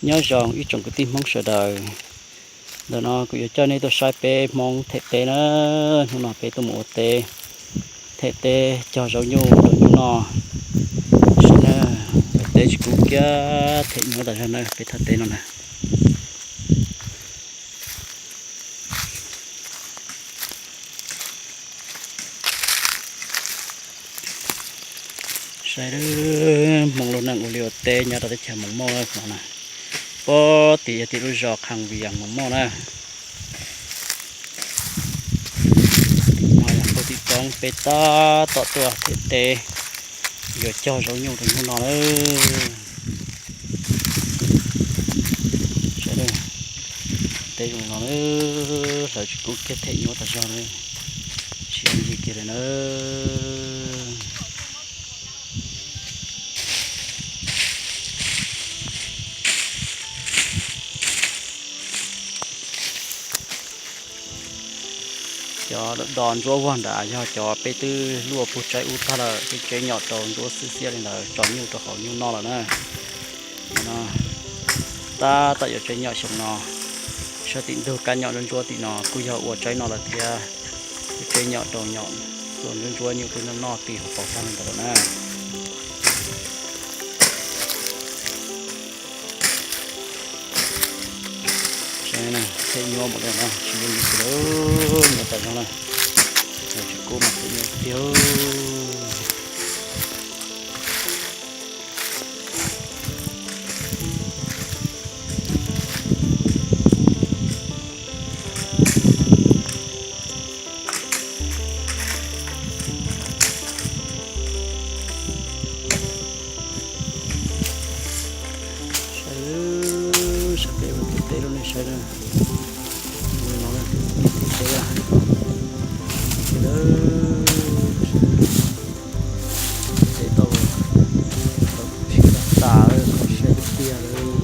Nyob zoo ib tsoom kwv tij Hmoob sawv daws. Ntawm no kuv yuav coj nej tuaj saib peb Hmoob them teb na. Hnub no peb tuaj mus ua teb, them teb cog zaub nyuj rau nyuj noj. Saib na, teb tsis kub kiag, them nyuaj tas zog na peb thaj teb no na. Saib, Hmoob lub neej ua liaj ua teb nyob rau teb chaws Moos Moj na, pem tim yog tim lub zos Kham Vias Moos Moj na. Tim no yog tim roob peb tab tom tuaj them teb, yuav cog zaub nyuj rau hnub no na. Saib, teb zoo no, hlawv tsis kub kiag, them nyuaj tas zog na, tsis ua ncig kiag li na. Cov do ntsuab vog nrad yog cov peb twb luaj puag tsaib ub tag lawm, peb tsev nyom rau ntsuab xwb xiab li ntawd, tso nyuj rau hauv nyuj noj lawm na. No, tab tom yuav tsev nyom xyoo no, sab tim ntug kab nyom ntsuab ntsuab tim no kuj yog ua tsaib noj lawm thiab. Peb tsev nyom rau nyom, txua ntsuab ntsuab nyuj twb noj noj ti hauv paus tag li ntawd lawm na. Saib na, them nyuaj npaum li no tsis ua ncig kiag li, nyuaj tas zog na. Yog tsis kub mas them nyuaj tiag. Saib, saib peb ua teb lub neej saib na. Ua no na, peb teb, teb tau, tau siab tas tas lawm, kho siab tiag tiag lawm.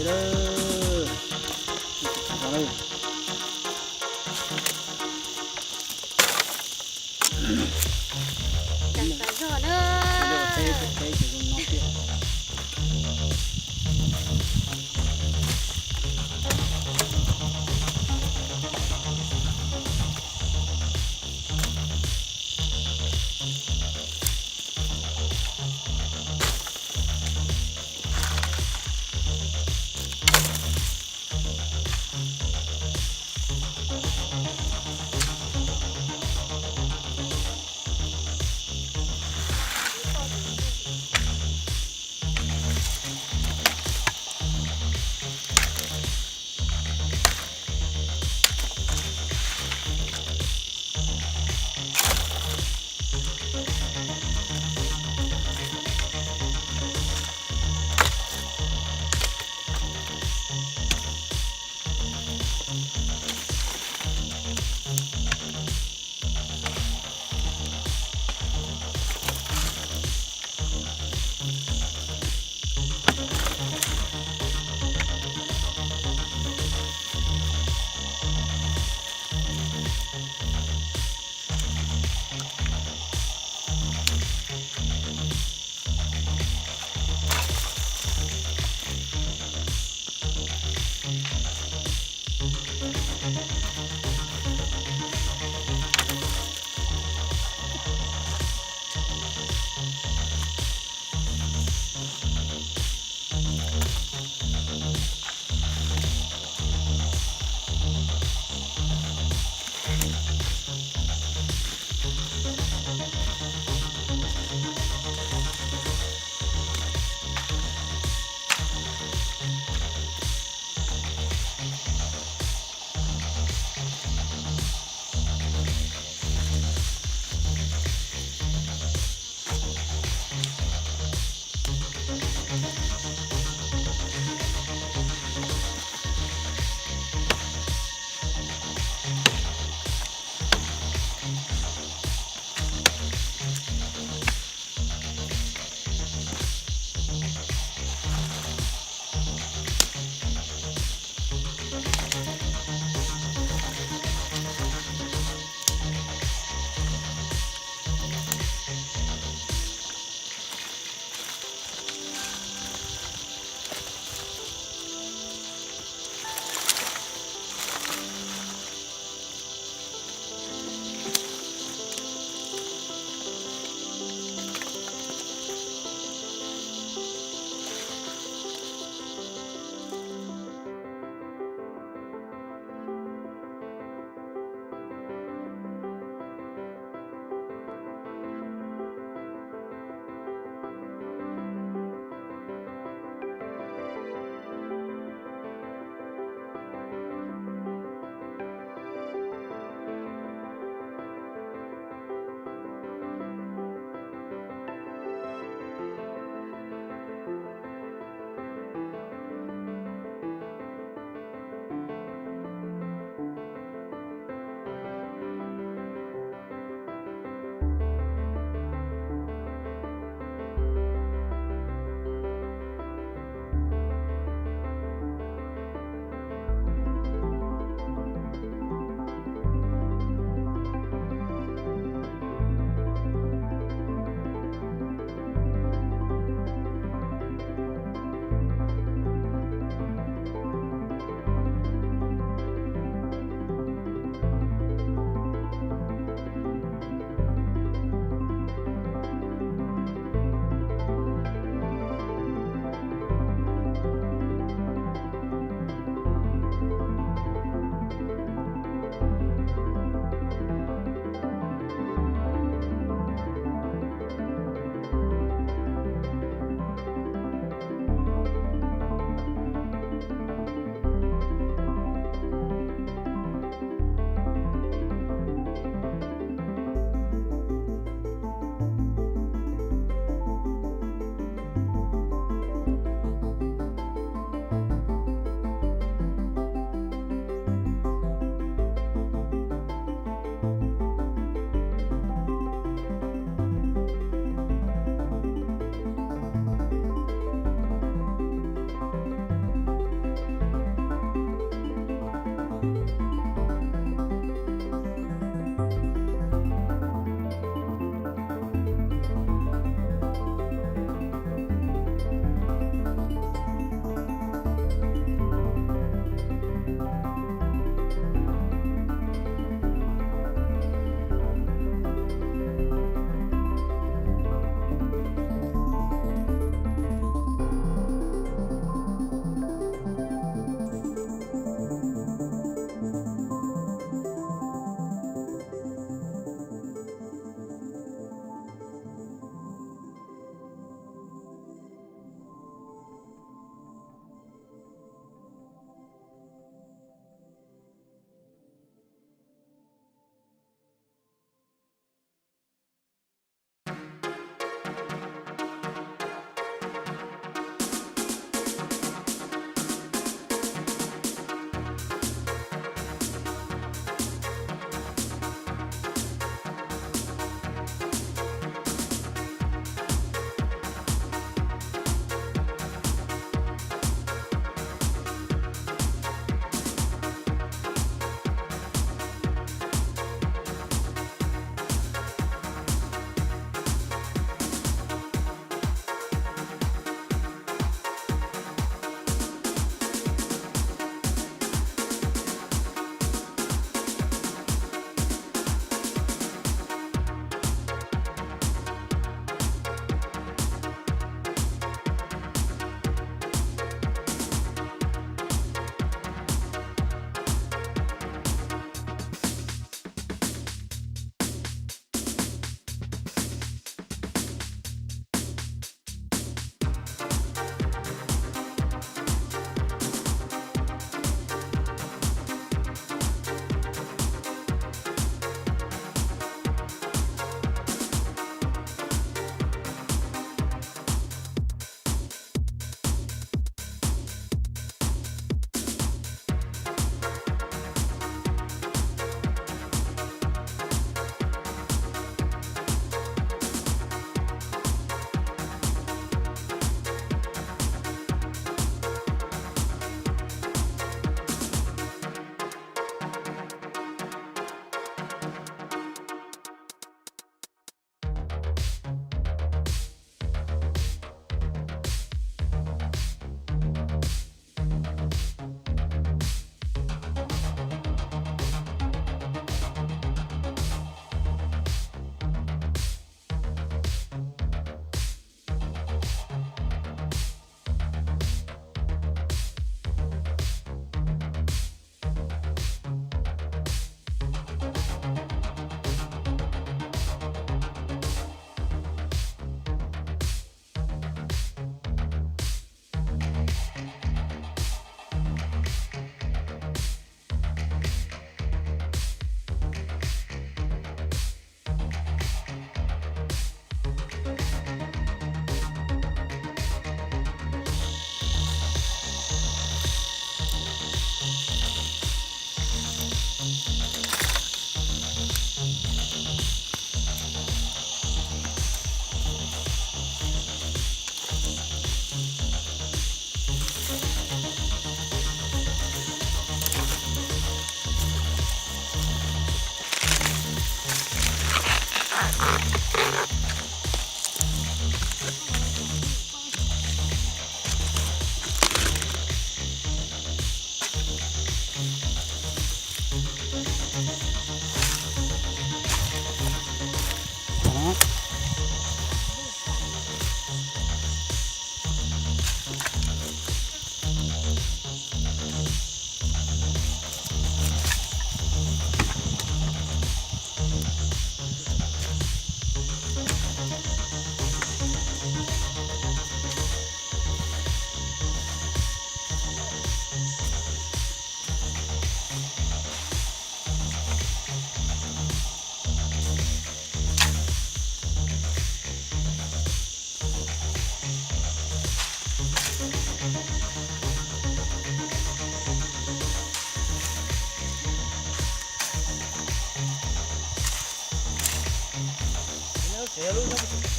Cas tas zog na.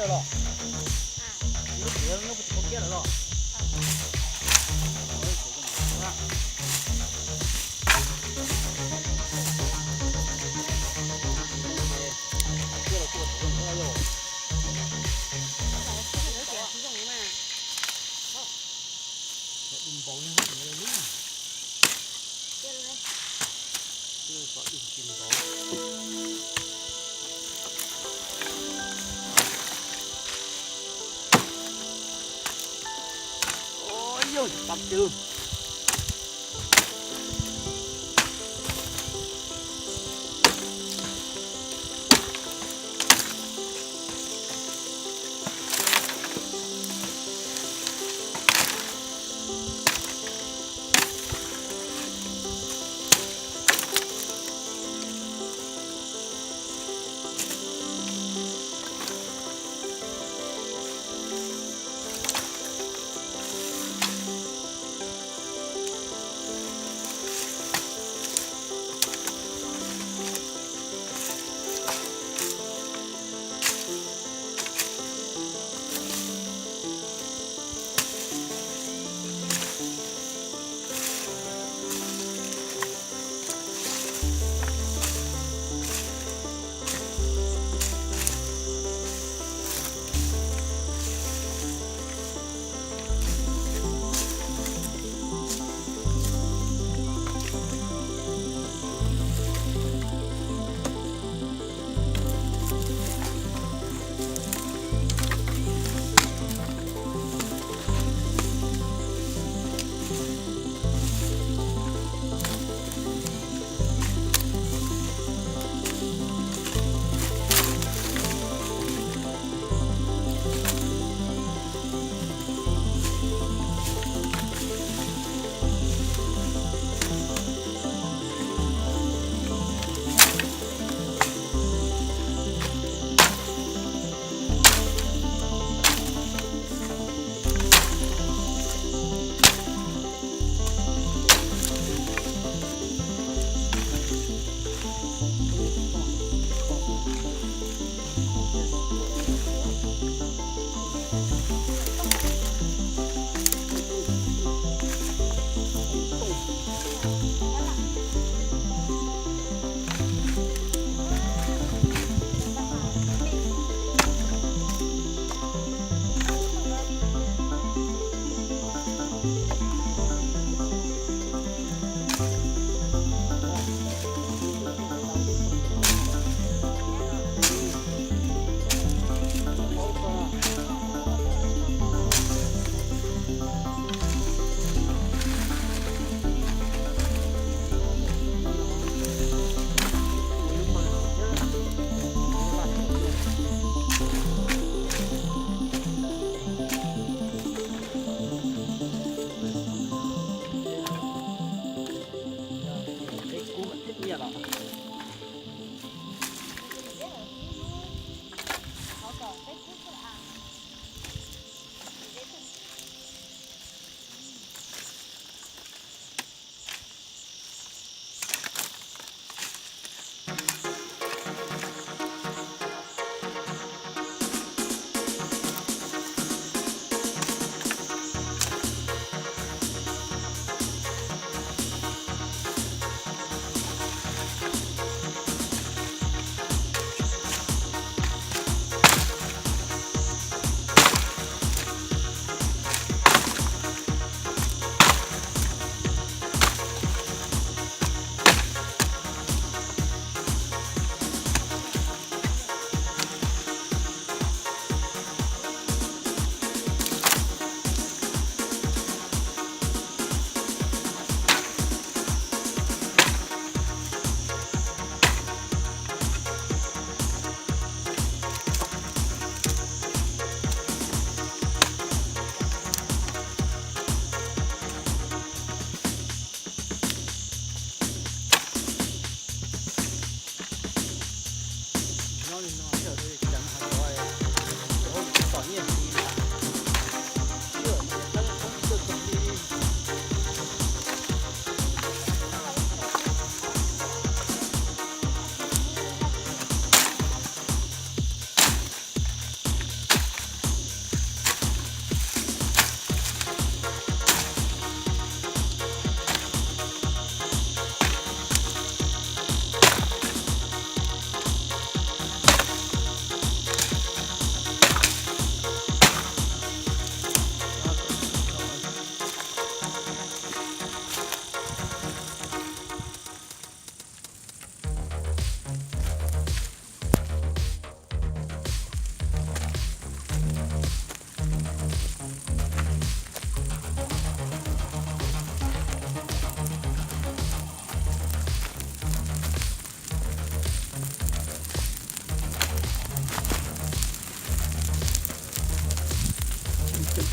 Los, ib lub txiv no puas tsis pom kiag lawm los? Kiag los kuj tsis zoo thiab yog. Xov ib npaum, xov ib tsis npaum. Ua yog tsis tau twg.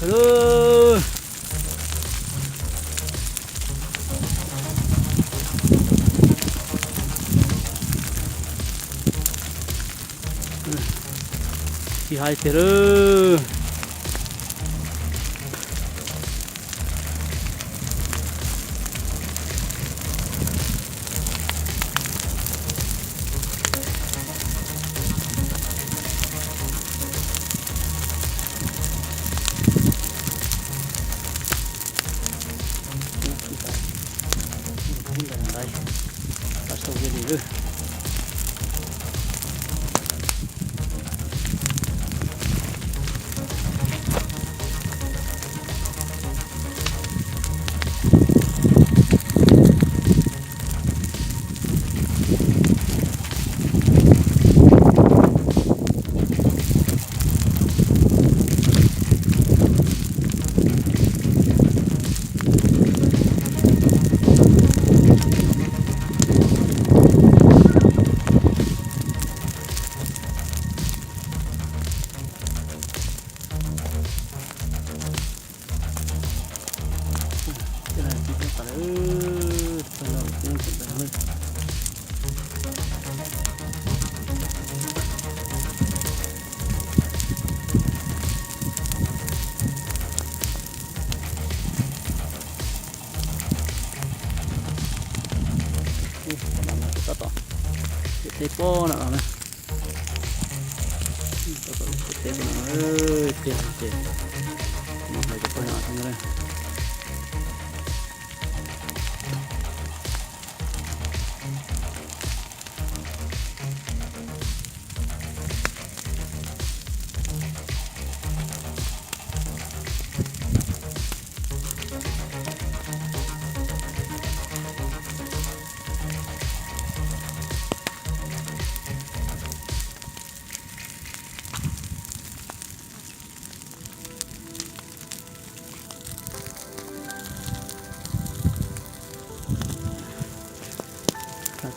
Ub, tsis hais tiag lawm. Tab tom, tej pob no no na. Tab tom, tej pob no, tiag ces, no hais cov pob no no.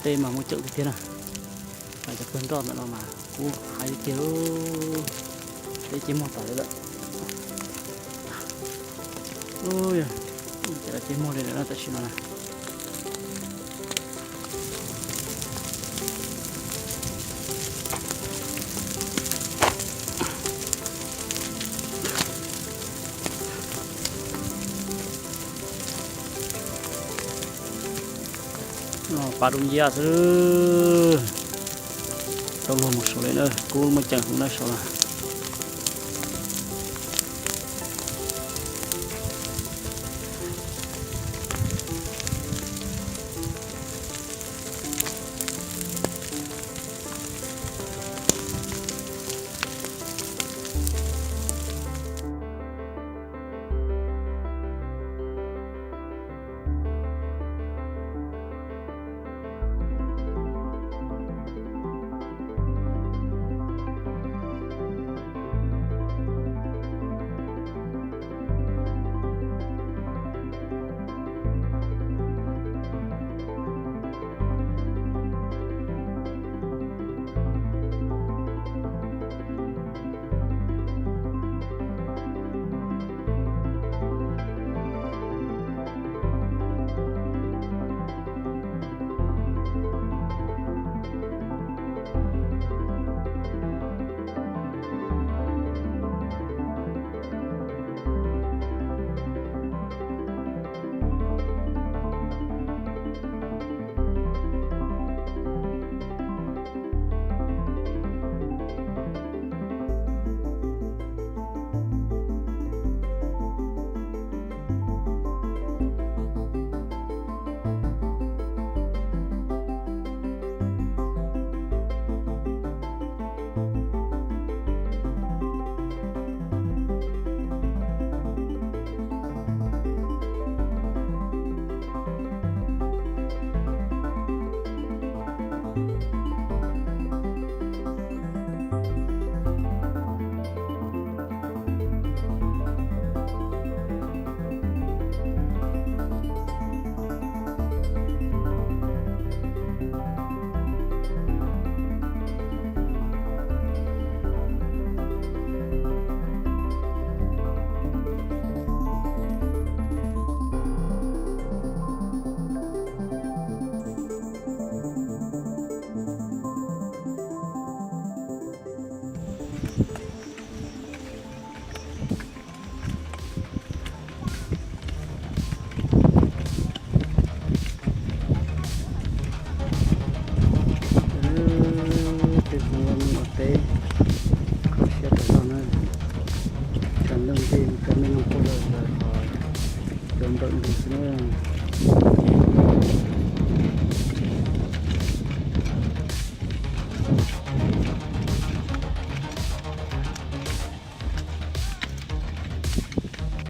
Tej mas muaj ceem tiag tiag na. Mas cov pawg nroj ntawm no mas kub heev tiag. Peb ces muag tas li lawm. Ub, ces muag li lawm tam sim no na. Pab dub nciab xwb. Rau luag mus saud li na, kub muaj ceem heev na saud na.